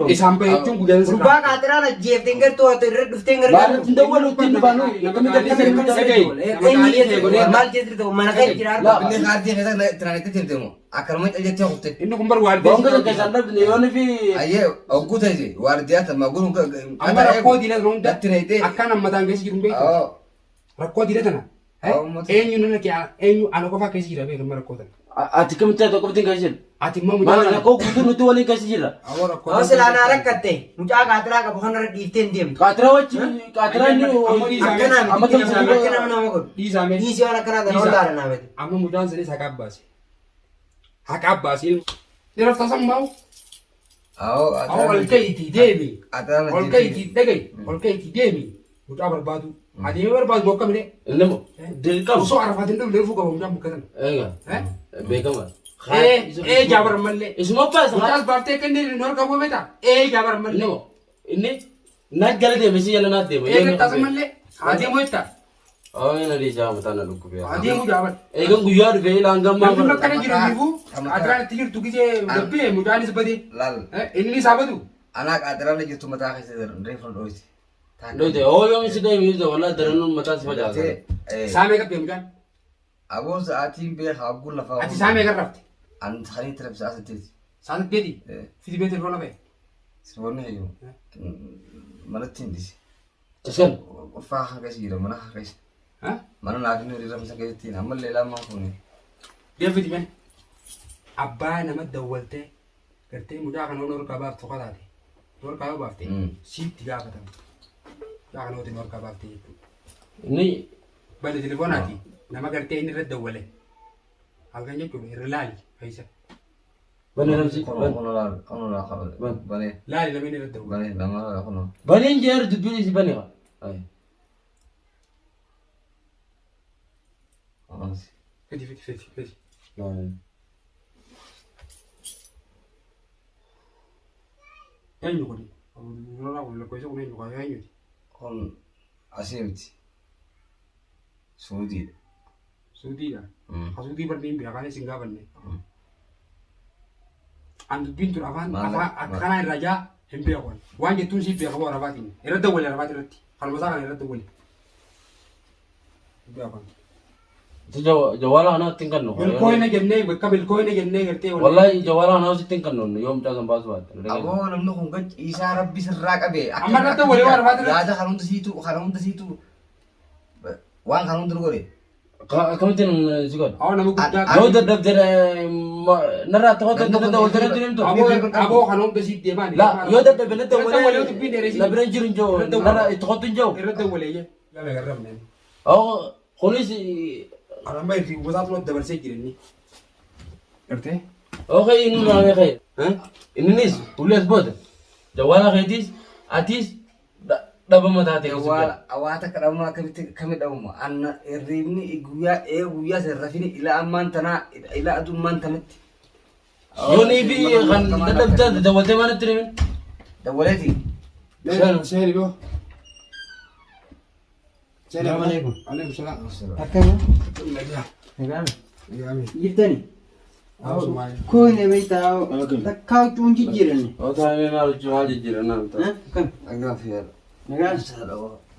Isaan bahe jechuun guyyaan sirraa. Gurbaa qaaxiraan ajjeefte hin gartuu ati irra dhuftee hin Maal gargaaru. ittiin dawwalu ittiin dhufaanu akkamitti Nama akkamitti dhagahi. Eenyu jechuudha? Maal jechuudha? Mana kee jira arga. Inni kaartii keessa tiraanitti timtimu. Akkanuma caljettee kutte. Inni kun bar waardiyyaa. Boonga tokko isaan dhabne yoon fi Ayyee ogguu ta'e waardiyaa tamma guruun Amma rakkoo diina sana hunda Natti nayitee. akkaan ammataan keessa jiru hin beektu. Rakkoo diina tana. Uummata. Eenyu nana kee eenyu ana qofaa keessa jira beekan rakkoo tana. Ati kamitti ati qofti keessa jirta? Ati immoo Maal mucaa rakkoo guutuu nuti waliin keessa jirra. Awwa rakkoo. Yoo silaa naa rakkatte mucaa qaatiraa qabu kanarra dhiiftee hin deemtu. Qaatira wajji qaatira inni Amma dhiisaa mee? Akkanaa Amma miti. tokko Akkana nama godhu. Dhiisaa mee? Dhiisii waan akkanaa kana Dhiisaa. ol dhaala naa miti. Amma mucaan sanis haqa abbaase. Haqa abbaase. Dhiiraf tasammaa'u. Awwa ol ka'iitii deemi. Ol ka'iitii dhaga'i. Ol ka'iitii deemi. Mucaa barbaadu. Adeemee barbaadu moo akkamidhe? Inni immoo dirqama. Osoo arafaatiin dhufne dhufuu qaba mucaan bakka sana. Egaa beekama. Ee ee jaabar mallee. Isuma baasa. Mucaas baaftee akka inni hin harka bu'e beektaa? Ee jaabar Inni mallee. immoo inni na jala deeme si jala naa deema. Ee gattaasa mallee. Adeemuu jettaa? Oo inni dhiisaa mataa na dhukkubee. Adeemuu jaabar. Eegan guyyaa dhufee ilaan gammaa Namni bakka bara. kana jiru iyyuu adiraan itti jirtu gisee gabbee mucaanis badee. Laal. Inni isaa badu. Anaa qaaxiraan jirtu mataa keessa reefu dhoyti. Dhoyte oo yoom si deemi ibsa walaa daranuu mataa si facaasa. Saamee qabbee mucaan. Aboon sa'aatiin beeka abbuun lafaa. Ati saamee garrafte. An kan itti rabsa asitteeti. Saa saddeeti. Fidi beetii roona ba'e. Sirboonni hayyuu. Manatti hin dhisi. Isan Ulfaa kan keessa jira mana kan keessa. Mana naaf inni horii rafisa keessatti ammallee lamaan kun. Deemfiti mee. Abbaa nama dawwaltee gartee mucaa kana ol harkaa baaftu kataate. Ol harkaa yoo baafte siitti gaafatama. Mucaa kana ol harkaa baafte jechuudha. Inni Bale telefoonaati nama gartee inni irra dawwale. Halkan jechuudha irra laali keessa. bani ramsi Kun kun laal kun laal qaba. Banee Laali namni inni irra dawwale. banee lama kun. baniin jeer dubbiin isi bani haa. Fidi fidi fidi fidi. Eenyu kuni? Lolaa kun lakkoofsa kun eenyu kaa eenyuti? Kun asii miti. Suudiidha. Suudiidha. Ha suudii barni hin beekaa isin gaafanne. An dubbiin tun afaan afaan akkanaa irraa jaa hin beeku. Waan jettuun siif beeka boo arabaatiin. Irra dawwale arabaati irratti. Kanuma isaa kana irra dawwale. Hin beeku. Jawaala kana ittiin kannu. Milkooyina jennee bakka milkooyina jennee gartee Wallahi jawaala kana ittiin kannu yoo mucaa san baasu baatte. Aboo namni kun gach isaa rabbi sirraa qabe. Amma irratti walii waan arfaatu irratti. Yaada kan hunda siitu kan hunda siitu waan kan hunda godhe. Akkamittiin si godha? Awwa nama guddaa. Yoo dadhabde narraa tokko tokko dawwaltee natti himtu. Aboo aboo kan hunda siif deemaa. La yoo dadhabde natti Irra dawwalee dubbiin dheeressi. na bira hin jiru hin jiru narraa itti kottu hin jiru. Irra dawwalee jee. Lama garramne. Oo kunis Amma irri uffataatu natti dabarsee jira inni. Gartee? Okay inni maamee ka'e. Inninis ulees booda jawaala keetiis atiis dhabama taate Waa waa takka dhabama akkamitti kami dhabama anna hirribni guyyaa ee guyyaa san rafini ila ammaan tanaa ila adummaan tanatti. Yoonii fi kan dadhabde dawwaltee maal itti himin? Dawwaleeti. Seeni boo. Seeni. Salaamu alaikum. Alaikum salaam. Akkami? Nagaa. Nagaame. Nagaame. Jirtani? Kun beektaa takkaa huccuu hin jijjiiranne. Oo taa'ee maal hojii maal jijjiiran naan ta'a. Akkami? Nagaa fi yaada. Nagaan.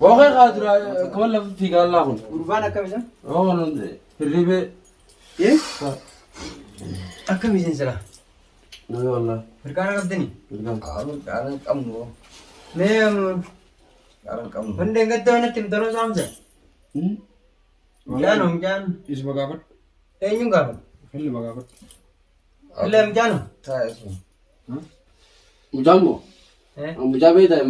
Bookee kaa dura akkuma lafa fiigaa laa kun. Gurbaan akkam isa? Oo hirribee. Eh? Akkam isin sila? Nagaa wallaahi. Mirqaana qabdanii? Qaalan qabnu Mee qaalan qabnu. hundeen gattoo natti himtanoo saamsa? Mucaan mucaan Isuma gaafadhu. eenyuun gaafadhu? Ilma gaafadhu. Illee mucaano? Taa'e sun. Mucaan moo? Eh? Mucaa beektaa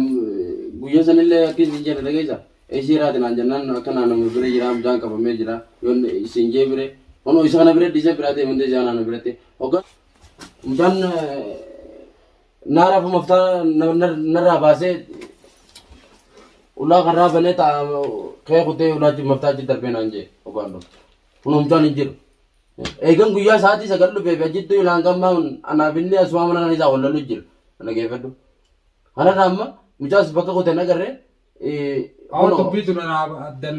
guyyaa sanillee akka isin jedhe dhageessa. Eessi irraati naan jennaan akka naannoo bira jira mucaan qabamee jira yoon isin jee bire honoo isa kana bira dhiisee biraa deemee hundi isaa naannoo biratti. Hoggaa mucaan naara maftaa narraa baasee ulaa karraa banee ta'a kee kutee ulaa maftaa achi darbee naan jee hoggaan dhufu. Kun mucaan hin jiru. Eegan guyyaa sa'aatii 9 dhufee fi achitti ilaan gammaa anaaf inni asumaa mana kan isaa wal lollu jira. Dhageeffadhu. Kanarraa amma mucaas bakka kute hin agarre. Awwa dubbii tun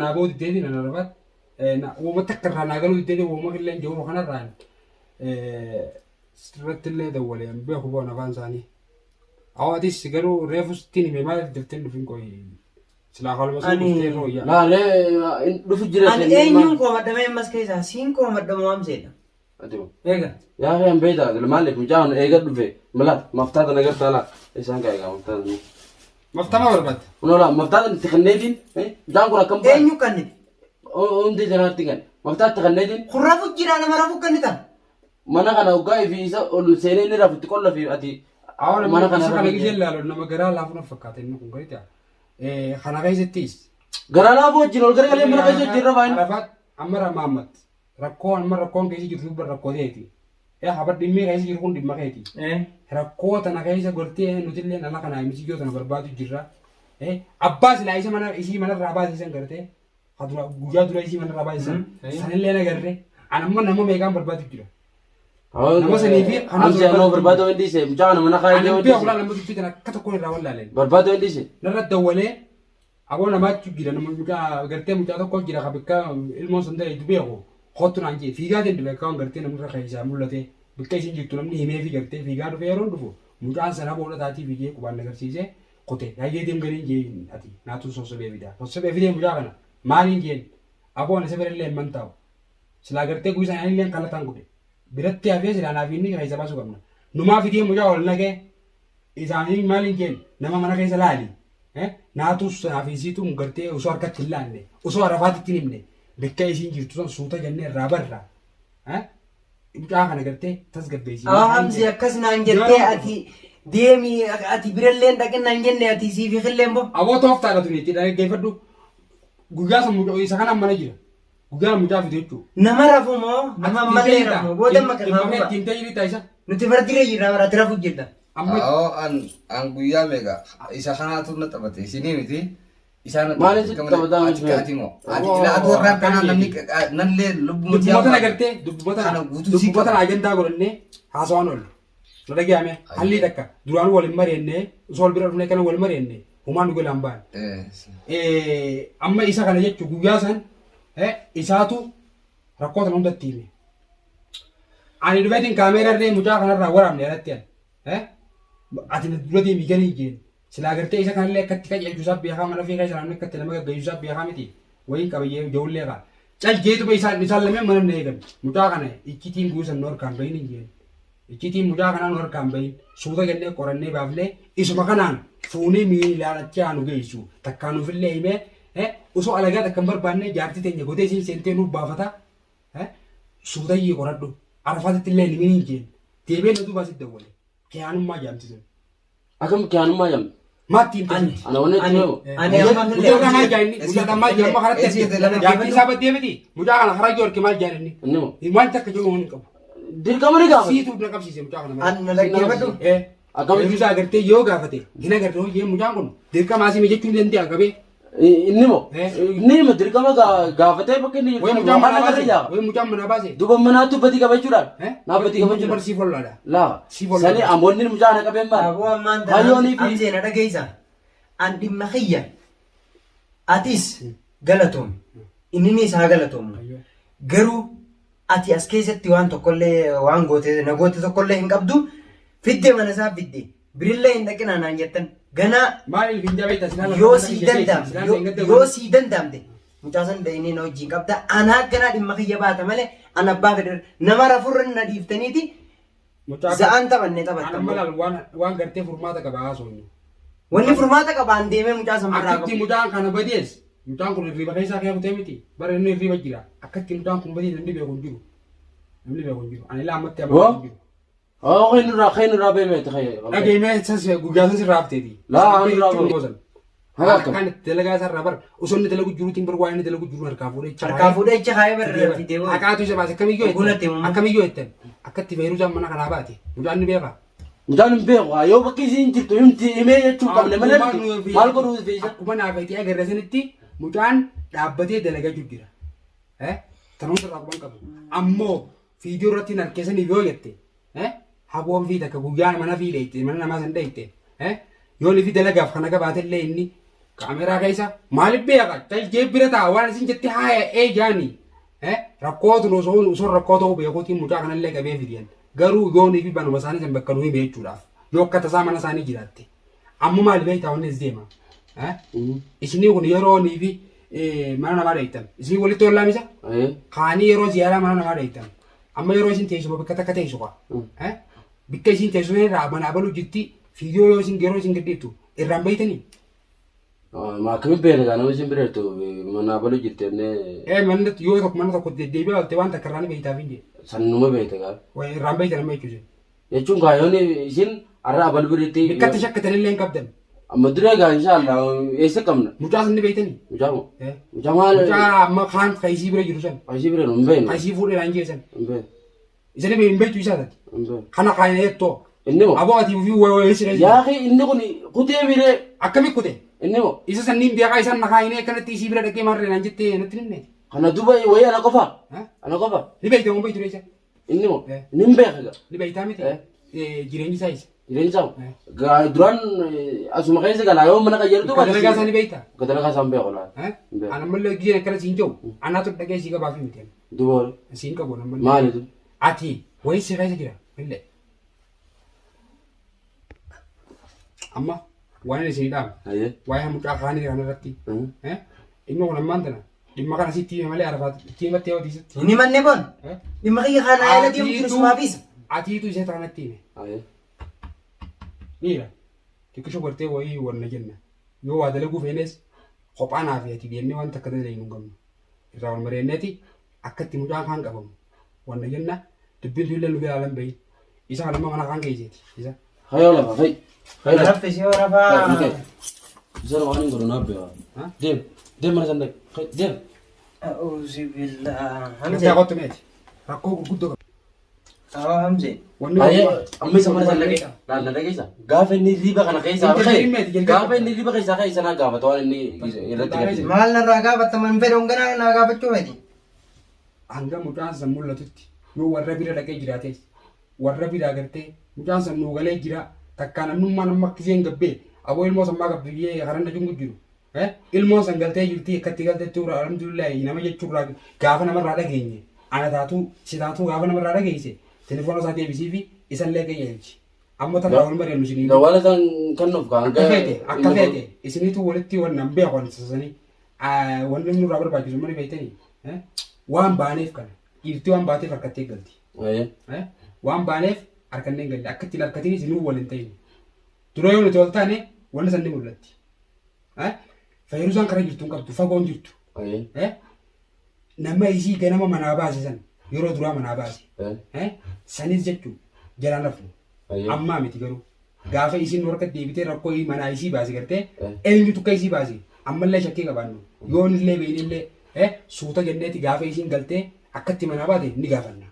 naa booda deebii na rafaat. Uuma takka irraa naa galuu deebii uuma illee jiru kanarraan sirratti illee dawwalee hin beeku boon afaan isaanii. Atis garuu reefu sittiin hime maaliif daftee hin dhufin qoyi. Silaa kalma sun Ani- dhuftee rooyyaa. Laalee dhufu jira. Ani eenyuun koomadhamee ammas keessaa siin koomadhamu hamseedha. Eega. Yaa kan beektaa maaliif mucaan eega dhufe malaat maftaa tana gartaa laa isaan kaa egaa maftaa tana. Maftama barbaadda. Kunoo laa maftaa tana itti kenneetiin mucaan kun akkam ba'a. Eenyu kannite? Hundi janaatti kan maftaa itti kenneetiin Kun rafu jira nama rafu kannita. mana kana hoggaa fi isa ol seenee inni rafu itti qolla fi ati Awwa mana kana isa kana irra gisee ilaalu nama garaa laafu na fakkaata inni kun gadi ta'a. Kana keessattis. Garaa laafu wajjin ol garagalee mana keessa wajjin rafaa inni. Arafaat amma Ramaamat rakkoo amma rakkoon keessa jirtu bar rakkoo ta'eeti. Habar dhimmee keessa jiru kun dhimma keeti. Rakkoo tana keessa gortee nutillee nama kana misiyyoo tana barbaadu jirra. Abbaa silaa isa mana isii manarraa baasisan gartee Hadura guyyaa dura isii manarraa baasisan sanillee nagarre an amma nama meeqaan barbaadu jira. Nama sanii fi kan Amsi anoo barbaada waan dhiise mucaa kana mana kaayee Ani waan beeku dhiise. laala nama dubbii tana akka tokko irraa wallaaleen. Barbaada waan dhiise. Narra dawwalee aboo namaatu jira nama mucaa gartee mucaa tokko jira ka bikka ilmoon sun ta'e beeku kottu naan jee fiigaa deemte bakka waan gartee namni irra keessaa mul'ate bikka isin jirtu namni himee fi gartee fiigaa dhufe yeroon dhufu mucaan sana boona taatii fiigee qubaan agarsiisee kute hayyee deem galiin jee ati naatu sossobee fida sossobee fidee mucaa kana maaliin jeen aboo ani isa birallee hin mantaa'u silaa gartee guyyaa sana anillee kalataan godhe biratti hafee silaa naaf inni keessa baasuu qabna numaa fidee mucaa ol naqee isaanii maaliin jeen nama mana keessa laali naatus naaf isiitu gartee osoo harkatti hin laanne osoo arafaatitti hin himne bakka isiin jirtu san suuta jennee irraa barra mucaa kana gartee tasgabbeessi. Haa Hamzi akkas naan jettee ati deemi ati birallee hin dhaqin naan jenne ati siif hilleen bo. Aboo tooftaadha tuni itti dhaggeeffadhu. Guyyaa san mucaa isa kanaan mana jira. Guyyaa mucaa fide jechuudha. Nama rafu moo nama ammallee rafu booda amma Dhimma kafaa ittiin ta'e jirta isa. Nuti fardirra jirra bara ati rafu jirta. Amma Awoo an an guyyaa meeqa isa kanaatu na taphate isinii miti isaan Maaliif sitti taphataa ati miti? ati moo ati ila aduu irraan kanaa namni nallee lubbuu dubbuma tana gartee dubbuma tana Kana guutuu sii dubbuma tana qaba. ajandaa godhannee haasawaan oolu. Na dhaga'ame hallii takka duraan wal hin mari'annee osoo wal bira dhufnee kana wal mari'anne humaan nu galaan ba'an. Amma isa kana jechuun guyyaa san isaatu rakkoo tana hundatti hime. Ani dhufeetiin kaameeraa illee mucaa kanarraa waraabne alatti ani. Ati na dura deemii galii jeen. Silaa gartee isa kanallee akkatti qajeelchu isaa beekaa mana ofii keessa namni akkatti nama gaggeessu isaa beekaa miti. Wayiin qabayyee ijoollee qaba. Cal jeetuma isaan isaan lameen mana na eegan. Mucaa kana iccitiin guusan nu harkaan bahin hin jeen. Iccitiin mucaa kanaa nu harkaan bahin. Suuta jennee qorannee baafnee isuma kanaan fuunee miilaan achi haa nu geessu. Takkaa nuufillee himee osoo alagaa takka hin barbaanne jaartii teenya godee isiin seentee nuuf baafata. Suutayyii qoradhu. Arafaatitti illee hin himin hin jeen. Deebi'ee na duubaa sitti dawwale. Kiyaanummaa jaamti sun. Akkam kiyaanummaa jaamti? Maatti hin ta'in. Ana wanni itti himu. Ani amma Mucaa kana maal jaanni? Mucaa kana maal jaanni? Amma karatti jaartii isaa baddee miti. Mucaa kana karaa yoo arge maal jaanni? Inni moo? Waan takka jiru hin qabu. Dirqama ni gaafata. Siitu na qabsiise mucaa kana malee. An na dhaggeeffadhu. Akkamitti? Eeruusaa agartee yoo gaafate hin agarte hojii mucaan kun dirqama asii mijachuu ni danda'a qabee. Inni moo? Inni hima dirqama gaafatee bakka inni Wayi jirtu mucaan waan manaa agarra baase. jaafa. Wayi mucaan manaa baase. Duuba manaatu badii qabachuudhaan. Naaf badii qabachuudhaan. Barsiif ollaadha. Laa. Si bollaa. Sani amoonni mucaa na qabeen maal? Aboo ammaan Hayyoonii tana fi amsee na dhageessa. An dhimma kiyya. Atis galatoomi. Inninis haa galatoomu. Garuu ati as keessatti waan tokkollee waan goote na goote tokkollee hin qabdu. Fiddee mana isaa fidde. Birillee hin dhaqinaa naan jettan. Ganaa Maaliif hin jabeetta silaa yoo sii danda'amte yoo sii danda'amte mucaa san da'inee na wajjin qabda anaa ganaa dhimma kiyya baata malee an abbaa fedhe nama rafurra na dhiiftaniiti za'aan taphanne Ana taphattan. malaan waan waan gartee furmaata qaba haasofnu. Wanni furmaata qaba an deemee mucaa san birraa Akkatti qabu. mucaan kana badees mucaan kun hirriba keessaa kee kutee miti bara inni hirriba jira akkatti mucaan kun badees namni beeku hin jiru. Namni beeku hin jiru. Ani ilaa ammatti amanu hin jiru. Haa kan irraa kan irraa beemeeti kan. Dhageemee sas guyyaa san sirraa hafteeti. Laa, ani irraa bahe. Haga akkam. Kan dalagaa isaarraa bar osoo inni dalagu jiruutiin bar waa inni dalagu jiru harkaa fuudhee achi Harkaa fuudhee achi kaayee barra fidee booda. Haqaatu isa baase akkamiyyoo Gunatti jettan immoo. akkamiyyoo jettan akkatti feeruzaan mana kanaa baate mucaan ni beekaa. Mucaan hin beeku haa yoo bakki isiin jirtu himti himee jechuu qabne malee miti. Maal godhuu fi isa? Akkuma naaf itti agarre sanitti mucaan dhaabbatee dalagachuu jira. Tanuma irraa quban qabu. Ammoo fiidiyoo irratti hin harkeessaniif yoo jette haboon fi takka guyyaa mana fi dheeyte mana namaa san dheeyte yoo lifi dalagaaf kana gabaatellee inni kaameraa keessa maaliif beeka taljee bira ta'a waan isin jette haaya ee jaani rakkootu osoo osoo rakkoo ta'uu beekuutiin mucaa kanallee qabee fidiyan garuu yoonii fi banuma isaanii san bakka nu hime jechuudhaaf. Yoo akka tasaa mana isaanii jiraatte. Amma maali beektaa wanni as deema. Isinii kun yeroo nii fi mana namaa dheeytan. Isinii walitti ollaa misa? Kaanii yeroo ziyaaraa mana namaa dheeytan. Amma yeroo isin teessuma bakka takka teessu kaa. Bikka isin teessu irraa manaa balu jirti fiidiyoo yoo isin yeroo isin gadhiiftu irraan beeytanii. Ma akkamiin beekna gaa nama isin bira jirtu manaa balu jirti jennee Ee manni yoo tokko mana tokko deddeebi'aa oolte waan takka irraa ni beeytaaf hin jee. sanuma beekta gaa. Waa irraan beeytan amma jechuudha. Jechuun gaa yoon isin har'a abal biritti. Bikkatti shakkitan illee hin qabdan. Amma dura egaa inshaallah eessa qabna? Mucaa san ni beeytanii? Mucaa moo? Eh. Mucaa maal? Mucaa amma kaan kaysii bira jiru san. Kaysii bira hin beeknu. Kaysii fuudhee naan jee san. Hin beeknu. Isa ni hin beektu isaa tati. Hin beeknu. Kana kaayina jettoo. Inni moo? Aboo ati ofii wayii siree. Yaa akhi inni kun kutee miree. Akkami kute? Inni moo? Isa sanniin beekaa isaan na kaayinee akkanatti isii bira dhaqee maarree naan jettee natti hin himneeti. Kana duuba wayii ana qofa? Ana qofa? Ni beekta moo beektu reessa? Inni moo? Eh. Nin beeka gaa. Ni beektaa miti? Eh. Jireenyi isaa isa. Jireenyi isaa moo? Eh. Gaa duraan asuma keessa galaa yoo mana qayyartu Bakka dalagaa isaa ni beektaa? Bakka dalagaa isaa hin beeku laa. Eh? Hin beeku. Ani ammallee gizeen akkana siin jiru anaatu dhaqee sii qabaa fi miti. Duuba hore. Siin qabu ani ammallee. Maali tu? Ati wayii si keessa jira illee. Amma waan inni isinii dhaamu Ayyee. waa'ee mucaa kaanii kanarratti. Eh? Inni kun ammaan tana dhimma kana sitti hime malee arafaat itti himattee yoo tiisitti. Inni manne bon. Eh? Dhimma kiyya kana yaala deemu jiru sumaaf isa. Atiitu isa kanatti hime. Ayyee. Dhiira xiqqisho gartee wayii wanna jenna. Yoo waa dalaguu feenes kophaa naa fi ati deemnee waan takka dalagnu hin qabnu. Irraa wal mareenneeti akka itti mucaan kaan qabamu wanna jenna dubbiin tun illee nu biraa lan bahin. Isa kan amma mana kaan geesseeti. Isa. Hayoo lafa fa'i. Fa'i lafa. Raffe si yoo rafaa. Fa'i. Isa waan hin godhu naaf beekaa. Ha? Deem. Deem mana san dhaqi. Fa'i deem. A'uuzu billah. Hamzee Hamzee. kottu meeti. Rakkoo gurguddoo qaba. Awwa Hamzee. Wanni Ayyee amma isa mana san dhaqee. Laal na dhageessa. Gaafa inni riba kana keessaa Hin ka'e. jalqabin meeti, jalqabin. Gaafa inni riba keessaa ka'e isa naa gaafata waan inni irratti gadhiise. Maal narraa gaafataman fedhe honganaa naa gaafachuu miti. Hanga mucaan san mul'atutti yoo warra bira dhaqee jiraates warra biraa gartee mucaan san nuu galee jira takkaa namnummaan amma akkiseen gabbee aboo ilmoo san maa qabdu jee karan na jungu jiru. Ilmoon san galtee jirti akkatti galtetti ura alhamdulillahi nama jechuurraa gaafa namarraa dhageenye ana taatuu si taatuu gaafa namarraa dhageesse telefoona isaa deebisii fi isallee qajeelchi. Amma tarraa wal mari'annu isinii. Dawwaala isaan kennuuf kaan Akka feete akka feete isiniitu walitti wannan beeku waan sasanii wanni nurraa barbaachisu mana beektanii waan baaneef kana dhiirti waan baateef harkattee galti. Waan baaneef harkannee hin galle akka ittiin harkatiin isinuu wal hin ta'in. Dura yoo nuti wal taane wanni san ni mul'atti. Fayyirusaan kara jirtu hin qabdu fagoon jirtu. Nama isii ganama manaa baase san yeroo duraa manaa baase. Sanis jechuun jalaan hafu. Ammaa miti garuu. Gaafa isiin nu harka deebitee rakkoo manaa isii baase gartee eenyutu akka isii baase ammallee shakkii qabaannu yoon illee beeynillee suuta jenneeti gaafa isiin galtee akkatti manaa baate ni gaafanna.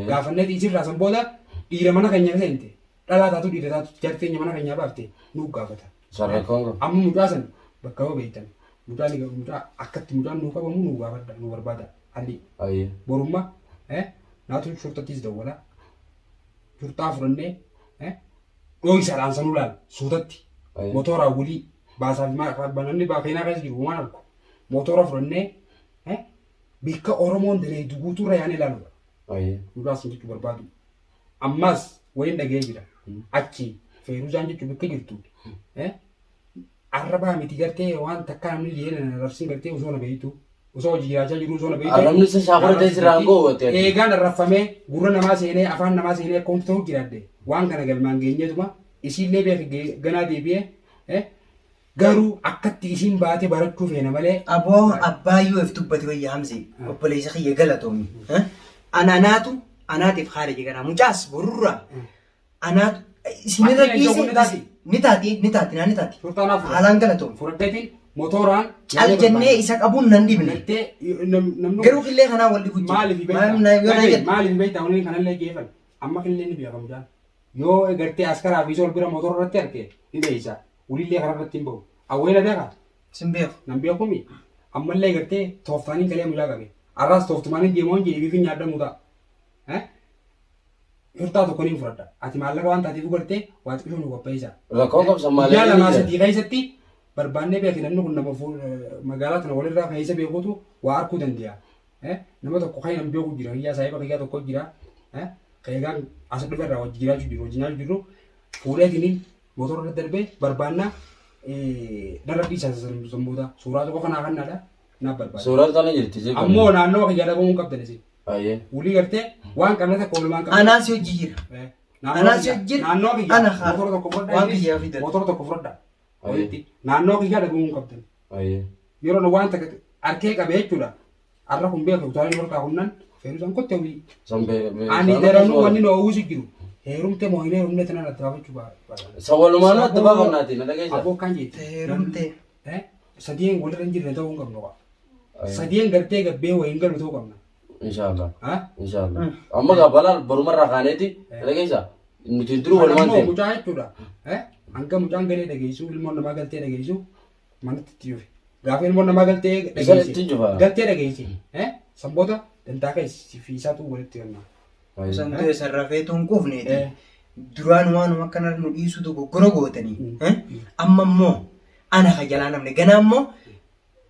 Gaafanneeti isirraa san booda dhiira mana keenya seente dhalaa taatu dhiira taatu jaartii teenya mana keenyaa baafte nu gaafata. Sarrakkoon qabu. Amma mucaa san bakka yoo beektan mucaa ni mucaa akkatti mucaan nuu qabamu nuu gaafadha nu barbaada alli borumma naatu shurtattis dawwala shurxaa fudhannee dhooysaadhaan sanuu laal suutatti motoraa wulii baasaa fi namni baakeenaa keessa jiru waan argu motora fudhannee bikka Oromoon daleedu guutuurra yaanee ilaaluudha. Mucaa sun jechuu barbaadu. Ammas wayiin dhaga'ee jira. Achi Feeruzaan jechuun bikka jirtu. Arrabaa miti gartee waan takkaa namni jee na arrabsin gartee osoo na beektu. Osoo hojii jiraachaa jiru osoo na beektu. Arrabni isa shaakala ta'e sirraan goowwate. Eegaan arrabfamee gurra namaa seenee afaan namaa seenee akka wanti ta'u jiraadde waan kana galmaan geenyeetuma isiillee beeke ganaa deebi'ee garuu akkatti isiin baate barachuu feena malee. Aboo abbaayyuu if dubbate wayya Hamzee obboleessa kiyya galatoomi. Ana anaatu anaatiif haala jeganaa mucaas borurraa anaatu isinirra Ati leencoo kun ni taati? dhiise ni taati ni taati naa ni taati. Shurxaa naa fudhadhu. Haalaan galatoomi. Fudhadheetiin motoraan Cal jennee isa qabuun nan dhibne. Gartee namni Garuu qillee kanaa wal dhibu jira. Maaliif Maal na yoo na beektaa? jette. Maaliif beektaa? Waliin kanallee geeffan. Amma qillee ni beekamu jaan. Yoo gartee askaraa fi isa ol bira motora irratti arge ni beeysa. Wulillee karaa irratti hin bahu. Awweela beekaa? Sin beeku. Nan beekumi. Ammallee gartee tooftaaniin galee mucaa qabe. Arraas tooftumaaniin deemaa hin jedhee fi nyaadhamu ta'a. Shurxaa tokko niin fudhadha. Ati maallaqa waan taateef gartee waa xiqqishoo nu qopheessa. Rakkoo qabsa Guyyaa lamaa maallaqa. sadii keessatti barbaannee beekne namni kun nama magaalaa tana walirraa keessa beekutu waa arguu danda'a. Nama tokko kan hin beeku jira. Hiyyaa saahiba kiyyaa tokko jira. Kan egaan as dhufe irraa wajji jiraachuu jiru wajji nyaachuu jiru. Fuudheetiniin motora irra darbee barbaannaa narra dhiisaa sammuuta. Suuraa tokko kanaa kannaadha naaf barbaada. Suuraan tana jirti. Ishee Ammoo naannoo kiyya dhabamuu hin qabdan isin. Ayyee. Wulii gartee waan qabne takka walumaan qabne. Anaa si hojii jira. Naannoo Anaa si kiyya- hojii jira. Naannoo kiyya Ana haa. motora tokko fudhadhaa. Waan isinis kiyyaa fidan. Motora tokko fudhadhaa. Ayyee. Walitti naannoo kiyya dhabamuu hin qabdan. Ayyee. Yeroo na waan takka harkee qabe jechuudha. Har'a kun beeku utaaleen warqaa humnaan feerusaan kotte wulii. San bee. Ani daranuu wanni na oowwisu jiru. Heerumte moo hin heerumne tanaan adda baafachuu barbaada. San walumaanuu adda baafannaati na dhageessa. Aboo kan jette. Heerumte. Sadeen walirra hin jirre ta'uu hin qabnu qaba. Sadeen gartee gabbee wayiin galu ta'uu qabna. Inshaallah. Ha? Inshaallah. Amma gaa balaan borumarraa kaaneeti na dhageessa. Nuti duruu walumaan Ammoo deemu. mucaa jechuudha. Hanga mucaan galee dhageessu ilmoon namaa galtee dhageessu manatti itti cufe. Gaafa ilmoon namaa galtee Isa ittiin cufa. Galtee dhageesse. Sanboota dantaa keessa fi isaatu walitti kenna. Santuu isa rafeetu hin quufneeti. Duraan waanuma akkana nu dhiisuu dogoggora gootanii. Amma immoo ana ka jalaa namni ganaa immoo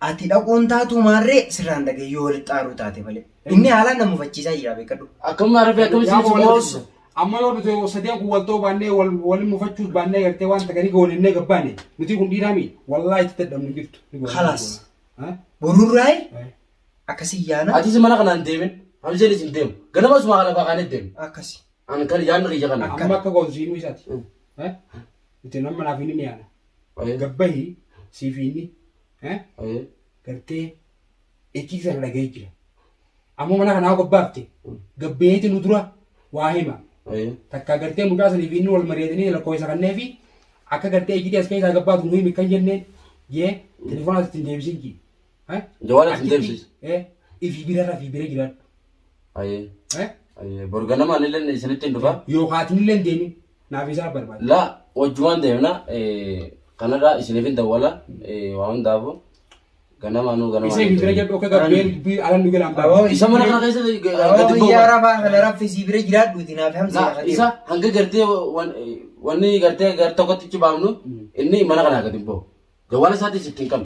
ati dhaquun taatu maarree sirraan dhagayyoo walitti xaaruu taate malee. Inni haalaan nama mufachiisaa jira beekadhu. Akkam rafee akkam Yaa isin walitti Amma yoo nuti sadeen kun wal ta'uu baannee wal mufachuus baannee gartee waan takka goonennee gabbaane nuti kun dhiiraami wallaahi itti dadhabnu hin jirtu. Ni goona. Khalaas. Ha? Borurraay Eh. akkasii yaana Atis mana kanaan deemin. Hamzeen isin deemu. Ganama suma kana baakaanee deemu. akkasi. An kan yaadni kiyya kana. Amma akka goonsiinuu isaati. Eh? Nuti nama naaf inni ni yaana. Gabbahi siif inni eh? Gartee ejji sana dhaga'ee jira. Ammoo mana kanaa gabbaafte gabbeeti nu dura waa hima. Takka gartee mucaa saniif inni wal mari'atanii lakkoofsa kannee fi akka gartee ejjiti as keessaa gabbaatu nu himi kan jenneen jee telefoona ittiin deebisin ji. Jawaala ittiin deebisiis. Ifi bira rafii bira jiraadhu. Bor ganama anillee isinitti hin dhufa. Yookaan atinillee hin deemin naaf isaa barbaada. La wajjumaan deemna kanarraa isiniif hin dawwala waa hundaafu ganama anuu ganama. Isa ifi bira jedhu akka gabbeen dubbii alan nu galaan Aboo, Isa mana kana keessa gadi Aboo yaa ba'u. rafaa kana raffisii bira jiraadhuuti naaf hamsee La isa hanga gartee wanni gartee gar tokkotti ichi baafnu inni mana kanaa gadi hin ba'u. Jawaala isaatis ittiin qabna.